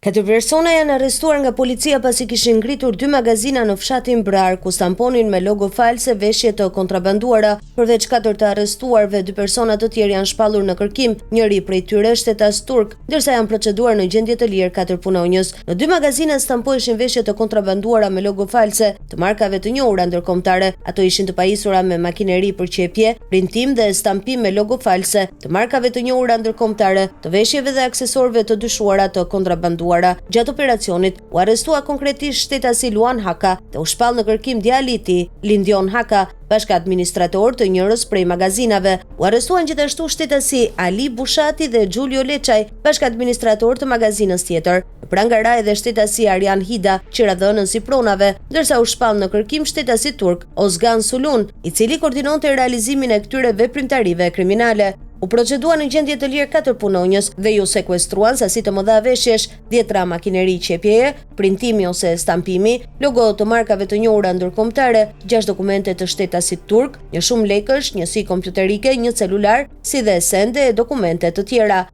Katër persona janë arrestuar nga policia pasi kishin ngritur dy magazina në fshatin Brar, ku stamponin me logo false veshje të kontrabanduara. Përveç katër të arrestuarve, dy persona të tjerë janë shpallur në kërkim, njëri prej tyre shtetas turk, ndërsa janë proceduar në gjendje të lirë katër punonjës. Në dy magazina stampoheshin veshje të kontrabanduara me logo false të markave të njohura ndërkombëtare. Ato ishin të pajisura me makineri për qepje, printim dhe stampim me logo false të markave të njohura ndërkombëtare, të veshjeve dhe aksesorëve të dyshuara të kontrabanduara. Gjatë operacionit, u arrestua konkretisht shtetasi Luan Haka dhe u shpall në kërkim djali i tij, Lindion Haka, bashkëadministrator të njërës prej magazinave. U arrestuan gjithashtu shtetasi Ali Bushati dhe Xhulio Leçaj, bashkëadministrator të magazinës tjetër. Në pranga ra edhe shtetasi Arjan Hida, qiradhënës i pronave, ndërsa u shpall në kërkim shtetasi turk, Ozgan Sulun, i cili koordinonte realizimin e këtyre veprimtarive kriminale. U proceduan në gjendje të lirë katër punonjës dhe iu sekuestruan sasi të mëdha veshjesh, dhjetra makineri qepjeje, printimi ose stampimi, logo të markave të njohura ndërkombëtare, gjashtë dokumente të shtetasit turk, një shumë lekësh, njësi kompjuterike, një celular, si dhe sende e dokumente të tjera.